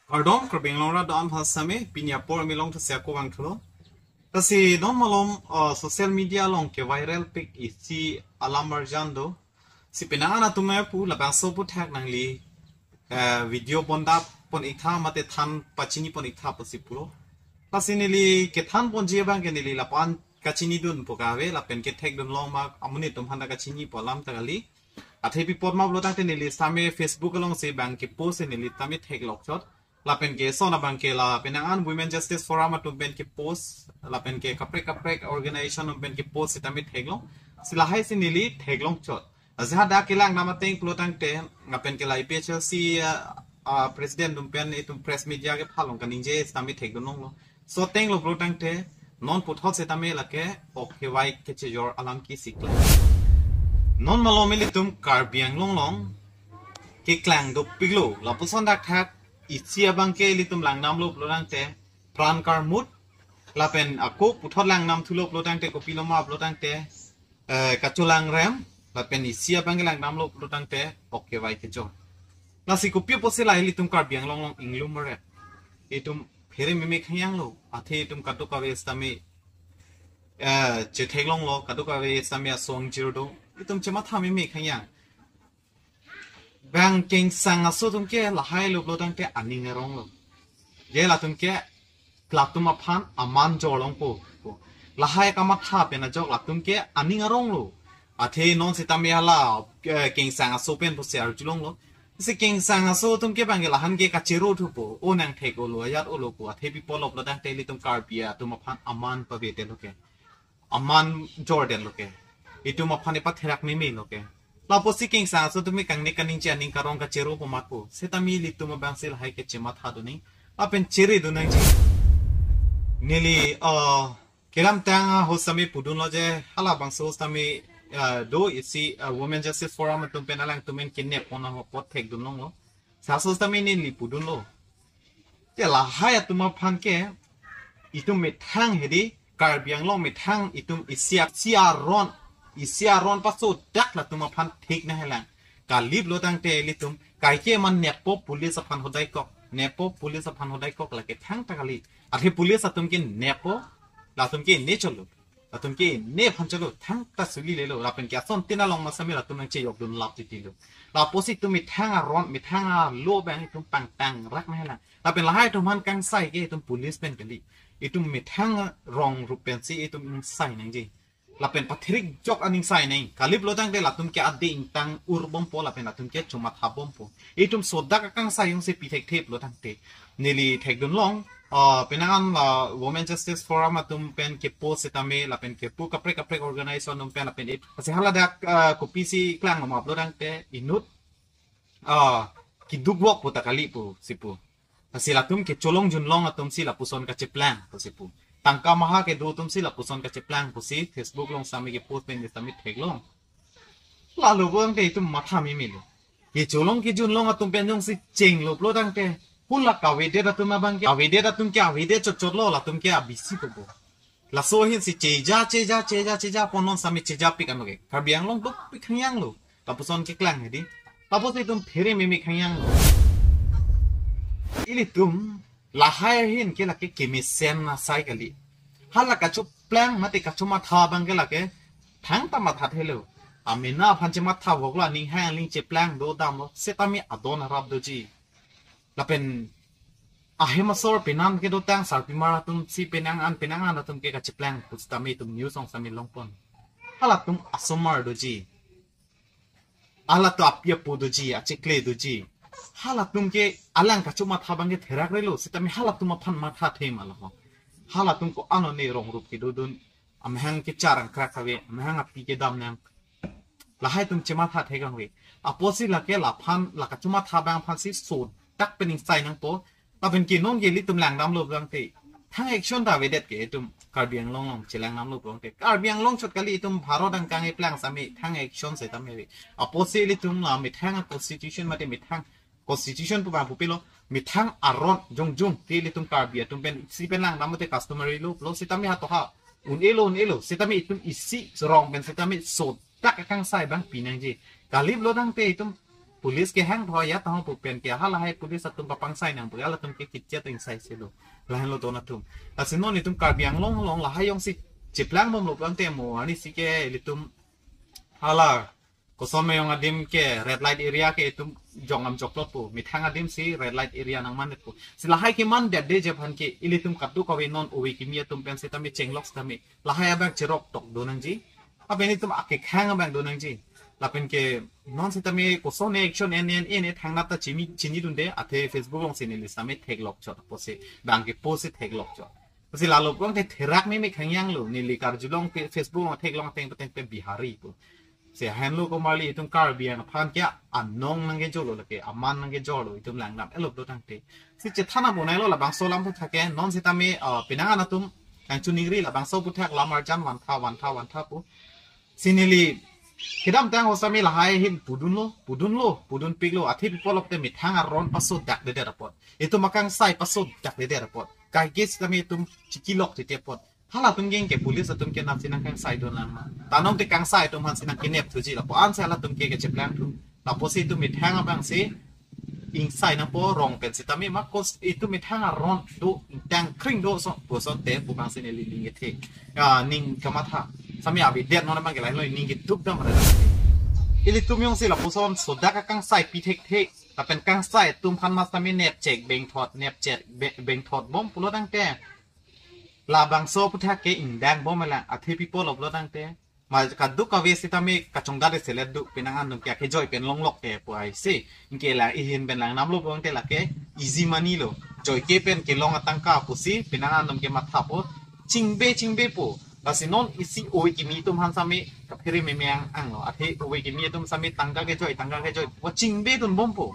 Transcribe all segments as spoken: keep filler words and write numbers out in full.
Kardom, Karbi Anglong rat do-an aphan sitame, pini apor mi long thasi ako vangthulo. Lasi non malom, uh, social media along ke viral pik isi alam arjan do. Si penang an atum pu labangso aphuthak nangli, uh, video pon dap pon-iktha mate than pachini pon-iktha pusi pulo. Lasi neli kethan ponji abang ke neli lapu-an kachinidunpo kave, lapen kethekdun long ma amonit atum aphan ta kachinipo alam ta kali. Athe pi apot ma pulo tangte neli sitame Facebook alongsi bang ke post si neli sitame theklong chot. Lapen ke lason abang ke la penang an Women Justice Forum atum pen ke post, lapen ke kaprek kaprek organization atum pen ke post sitame theklong. Si lahai si neli theklong chot. Ajahak dak kelang nam ateng pulo tangte, lapen ke la A P H L C, uh, uh, president atum pen itum press media kepha along kaningje sitame thekdun longlo. So ateng lo pulo tangte, non puthot sitame lake ok kevai kechejor alam ke sikla. Non malom ilitum Karbi Anglong along keklang dopiklo, lapuson dak thak isi abang ke ilitum lang nam lo pulo tangte, pran karmut, lapen ako puthot lang nam thulo pulo tangte, kopilo ma pulo tangte, eh, kacholang rem, lapen isi abang ke lang nam lo pulo tangte, ok kevai kejor. Lasi kopi pusi la ilitum Karbi Anglong along inglum mare. Itum phere meme khangyang lo, athe itum kadokave sitame, eh, chetheklong lo, kadokave sitame asong jir do, itum chematha meme khangyang. Bang kengsang aso atum ke lahai lo pulo tangte aning arong lo. Je latum ke latum aphan aman jorlongpo. Lahai kamatha pen ajok latum ke aning arong lo. Athe non sitame hala, eh, kengsang aso pen pusi arjulong lo. Si kengsang aso atum ke bang ke lahan ke kachero thupo. O nang thek olo, ajat olo pu. Athe pi apot lo pulo tangte ilitum Karbi atum aphan aman pavete lo ke. Aman jordet lo ke. Itum aphan ipatherak meme lo ke. Lapusi kengsang aso atum ke kangne kaningje aning karong kacheropo ma ko. Sitame ilitum abang si lahai ke chemathadun nang. Lapen cheredun nangji. Neli, uh, kelamtang ahut sitame pudunlo je, halabangso sitame, uh, do isi, uh, Women Justice Forum atum pen alangtum pen kenep pon ahut apot thekdun longlo. Laso sitame neli pudunlo. Te lahai atum aphan ke, itum methang hedi, Karbi Anglong methang itum isi a-, isi aron, isi aron paso dak latum aphan thik nanghelang. Kalip lo tangte ilitum, kaike man nepo police aphan hodai kok, nepo police aphan hodai kok lake thangta kali. Athe police atum ke nepo, latum ke ne cholo. Latum ke nephan cholo, thangta suli lelo, lapen ke asontin along ma sitame latum nangchejokdun lap titi lo. Lapusi itum methang aron, methang alo bang itum pangtang rak nanghelang. Lapen lahai atum aphan kangsai ke itum police pen kali. Itum methang rong rup pensi itum ingsai nangji. Lapen patherik jok aning sai nang. Kalip lo tangte latum ke ade ingtang urbompo lapen latum ke chomathabompo. Itum sodak akangsai jongsi pi thekthe pulo tangte. Neli thekdun long, ah, penang an la Women Justice Forum atum pen ke post sitame, lapen ke pu kaprek kaprek organization atum pen lapen it. Lasi haladak, ah, kopisi klang lo ma pulo tangte inut, ah, keduk vok pu ta kali pusi pu. Lasi latum kecholong junlong atum si lapuson kacheplang pusi pu. Tangka maha kedo atum si lapuson kacheplang pusi Facebook along sitame ke post pen sitame theklong. Lalo pulo tangte itum matha meme lo. Kecholong kejunlong atum pen jongsi chenglo pulo tangte, hala kavedet atum abang ke, kavedet atum ke avedet chotchot lo, latum ke abisi popo. Laso ahin si cheja, cheja, cheja, cheja, pon non sitame chejapik anlo ke. Karbi Anglong dopik khangyang lo. Lapuson keklang hedi. Lapuson itum phere meme khangyang lo. Ilitum lahai ahin ke lake kemesen asai kali. Hala kacheplang mate kachematha abang ke lake thangta mathathelo. Amena aphan chematha voklo, aning hang aling cheplang do damlo. Sitame adon arap doji. Lapen ahem asor penan kedotang sarpimar atum si penang an penang an atum ke kacheplang pusitame itum news along sitame longpon. Halatum asomar doji. Halatum api apo doji, achikle doji. Halatum ke alang kachematha abang ke therak relo, sitame halatum aphan mathathe ma laho. Halatum ko ano ne rong rup kedodun, amahang kecharang krak kave, amahang api kedam nang. Lahai atum chemathathe kangve. Apotsi lake laphan, la kachematha abang aphan si sodak pen ingsai nangpo. Lapen ke non ke ilitum langdamlo pulo tangte, thang action ta avedet ke itum Karbi Anglong along chelang damlo pulo tangte. Karbi Anglong chot kali, itum Bharat angkang eplang sitame thang action sitame ave. Apotsi ilitum la methang constitution mate methang constitution pu bang pupilo, methang aron jongjong te ilitum Karbi atum pen si pen langdam mate customary law pulo sitame hato ha un-elo un-elo sitame itum isi rong pen sitame sodak akangsai abang pinangji. Kalip lo tangte itum Police kehang tho ya tang pu pen ke halahai police atum papangsai nang pu halatum ke kichat ingsai selo. Lahenlo don atum. Lasi non itum Karbi Anglong along lahai jongsi cheplang bomlo pulangte mo arnisi ke ilitum hala koson meyong adim ke red light area ke itum jongam joklo pu. Methang adim si red light area nangmandet pu. Si lahai kemandet de jephan ke ilitum kadokave non ove kimi atum pen sitame chenglok sitame lahai abang cherok tok do nangji. Lapen itum akekhang abang do nangji. Lapen ke non sitame koson action en en en thangnat ta chini chini dunde athe Facebook along si neli sitame theklok chot apotsi bang ke post si theklok chot. Si lalo pulangte therak meme khangyang lo neli karjulong pe Facebook along theklong ateng pateng pe Bihari pu. Si henlo komarli itum Karbi aphan ke anong nangkejolo lake aman nangkejolo itum langdam elop do tangte. Si chethan abonai lo labangso alam aputhak ke non sitame uh, penang an atum kangchuningri labangso aputhak lam arjan vantha vantha vantha pu. Si neli kedamtang ho sitame lahai ahin pudunlo, pudunlo, pudunpiklo, athe pi pulote methang aron pasodak dedet apot. Itum akangsai pasodak dedet apot. Kaike sitame itum chikilok titi apot. Halatum keng ke police atum ke nasi nangkangsai dun lang ma. Tanong te kangsai atum aphan si nangkenep thuji lapu ansi halatum ke kecheplang thu. Lapusi itum methang abang si ingsai nangpo rong pen sitame ma kos itum methang aron do tang kring do so puson te pu abang si neli ning kethe. Ya ning kamatha. Sitame avedet non abang ke lahenlo ning ketuk dam re. Ilitum jongsi lapuson sodak akangsai pi thekthe. Lapen kangsai atum aphan ma sitame nepchek bengthot nepchek be- bengthot bom pulo tangte. Labangso aputhak ke ingdang bom lang athe pi pulo tangte. Ma kadokave sitame kachongdat selet do penang an atum ke akejoi pen longlok ke pu ai si. Anke la ihin pen langdamlo pulangte lake easy money lo. Joike pen kelong atangka pusi penang an atum ke matha po. Chingbe chingbe po. Lasi non isi ove kimi atum aphan sitame kaphere meme ang anglo. Athe ove kimi atum sitame tangka kejoi tangka kejoi. Wa chingbe dun bom po.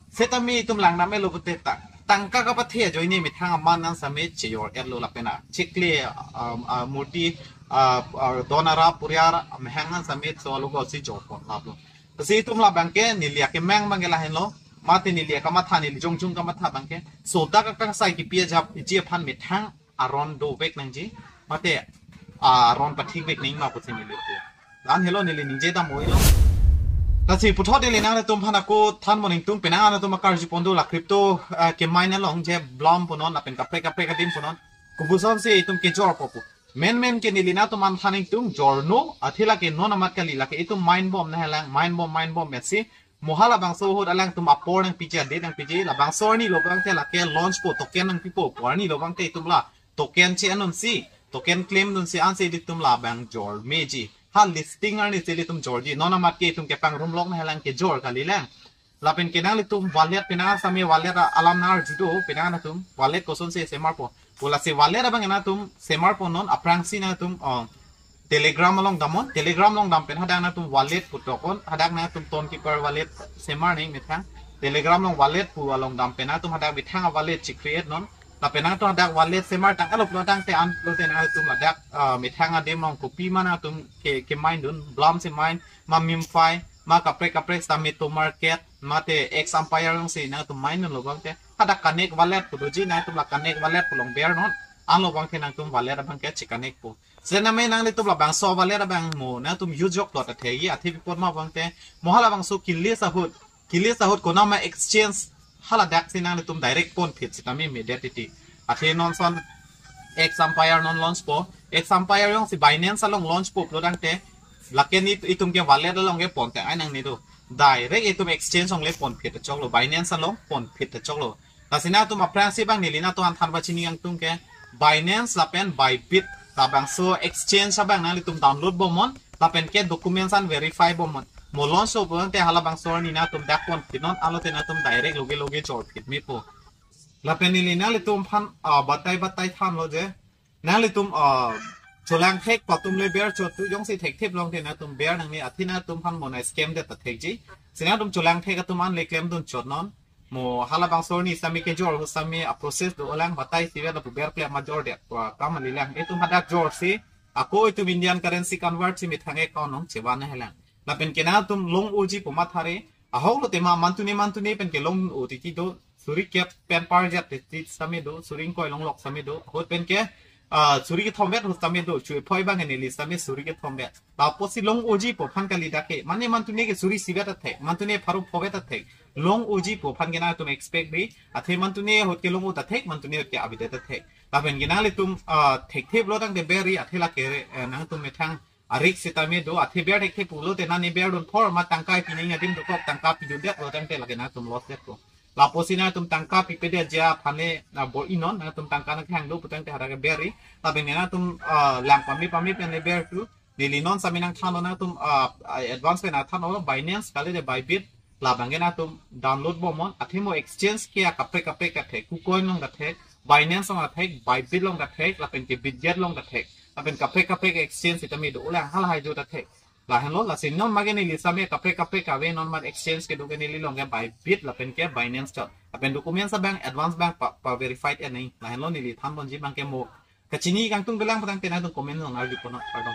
Sitame itum langdam elo pute ta. Tangka kapathe ajoine methang aman an sitame chejor etlo lapen a. Chikle um, uh, murti uh, uh, don ara puriar mehang an sitame so alo ko si jor pon laplo. Lasi itum labang ke neli akemang abang ke lahenlo. Mate neli akamatha neli jongjung kamatha abang ke. Sodak akangsai kipi ajap iji aphan methang aron dovek nangji. Mate aron pathikvek nangji ma pusi neli pu. An helo neli ningje dam oi lo. Lasi puthot neli nangtum aphan ako than mo ningtung penang an atum akarju pon do la crypto uh, ke mine along je blom punon lapen kaprek kaprek adim punon. Kopuson si itum kejor po pu. Men men ke neli nangtum aphan than ningtung jorno athe lake non amat kali lake itum mine bom nanghelang mine bom mine bom mesi. Mo halabangso ahut alangtum apor nangpiji ade nangpiji labangso arni lo pulangte lake launch po token nangpipo pu arni lo pulangte itum la token che anun si token claim dun si ansi ilitum labang jor meji. Ha listing arni si ilitum jorji non amat ke itum kepangrum lok nanghelang kejor kali lang. Lapen ke nanglitum wallet penang sitame wallet a- alam nangarju do penang atum wallet koson si semar po. Pu lasi wallet abang nangtum semar po non aphrangsi nangtum oh, Telegram along damnon, Telegram along dam pen hadak nangtum wallet pu doknon, hadak nangtum Tonekeeper wallet semar nangji methang. Telegram along wallet pu along dam pen nangtum hadak methang a wallet chi create non. Lapen nangtum hadak wallet semar tang alo pulo tangte an pulote nangtum hadak uh, methang adim along kopi ma nangtum ke ke mine dun, blom si mine, ma MemeFi, ma kaprek kaprek sitame Tomarket, mate X Umpire along si nangtum mine dunlo pulangte. Hadak connect wallet pu doji nangtum la connect wallet pu along ber non. Anlo pulangte nangtum wallet abang ke chi connect po. Sitame nanglitum labangso wallet abang mo nangtum use jok plot athe ye athe pi pon ma pulangte mo halabangso kilis ahut kilis ahut konama exchange haladak si nanglitum direct ponphit sitame medet titi. Athe non son X Umpire non launch po. X Umpire jongsi Binance along launch po pulo tangte lake ni itum ke wallet along ke pon te ai nangne do. Direct itum exchange along le ponphit choklo Binance along ponphit choklo. Lasi nangtum aphrangsi abang neli nangtum aphan than pachini nangtum ke Binance lapen Bybit labangso exchange abang nanglitum download bomnon lapen ke documents an verify bomnon. Mo launch po pulangte halabangso arni nangtum dak ponphit non alote nangtum direct loge loge jorphit mepo. Lapen neli nanglitum aphan uh, batai batai thanlo je nanglitum uh, cholangthek pu atum le ber chot tu jongsi thekthep longte nangtum ber nangne athe nangtum aphan mo nang scam det ta thekji. Si nangtum cholangthek atum an le klem dun chot non. Mo halabangso arni sitame kejor ahut sitame a process do lang batai si vet lapu ber klem ma jordet pu akam kali lang. Itum hadak jor si ako itum Indian currency convert si methang account along chevan nanghelang. Lapen ke nangtum long unji pu mathare. Ahok lo tema mantune mantune pen ke long un titi do suri kep pen parjat titi sitame do suri ingkoi longlok sitame do. Ahut pen ke ah, suri kethom bet ahut tame do, chu ephoi abang neli tame suri kethom bet. Lapusi long-oji pu aphan kali dak ke. Mane mantune ke suri isi bet athek, mantune pharo pho bet athek. Long-oji pu aphan ke nangtum expect ri. Athe mantune ahut ke long-o ta thek, mantune ahut ke avedet ta thek. Lapen ke nanglitum, ah, thekthip lo tangte ber ri, athe lake, eh, nangtum methang a-risk sitame do, athe ber thekthip pulote nani berdun apor ma tangka pi nangji adim dokok, tangka pidundet lo tangte lake nangtum loss det ko. Lapusi nangtum tangka pipedet ja aphan le, ah, bor-inon, nangtum tangka nangkehang do pu tangte hadak ke ber ri. Lapen ke nangtum, ah, lang pame pame pen le ber thu. Neli non tame nangthanlo, nangtum, ah, ah, advance pen nangthanlo, Binance kali de Bybit. Labang ke nangtum download bomnon, athe mo exchange ke kaprek kaprek ta thek, KuCoin along ta thek, Binance along ta thek, Bybit along ta thek, lapen ke Bitget along ta thek. Lapen kaprek kaprek exchange sitame do, ulang halahai jo ta thek. Lahenlo, lasi non ma ke neli tame kaprek kaprek ave, non ma exchange kedo ke neli along ke Bybit lapen ke Binance chot. Lapen documents abang, advance abang pa, pa verified en nai. Lahenlo neli thanponji abang ke mo. Kachini kangtung belang pu tangte nangtum comment along arju ponnon, pardon.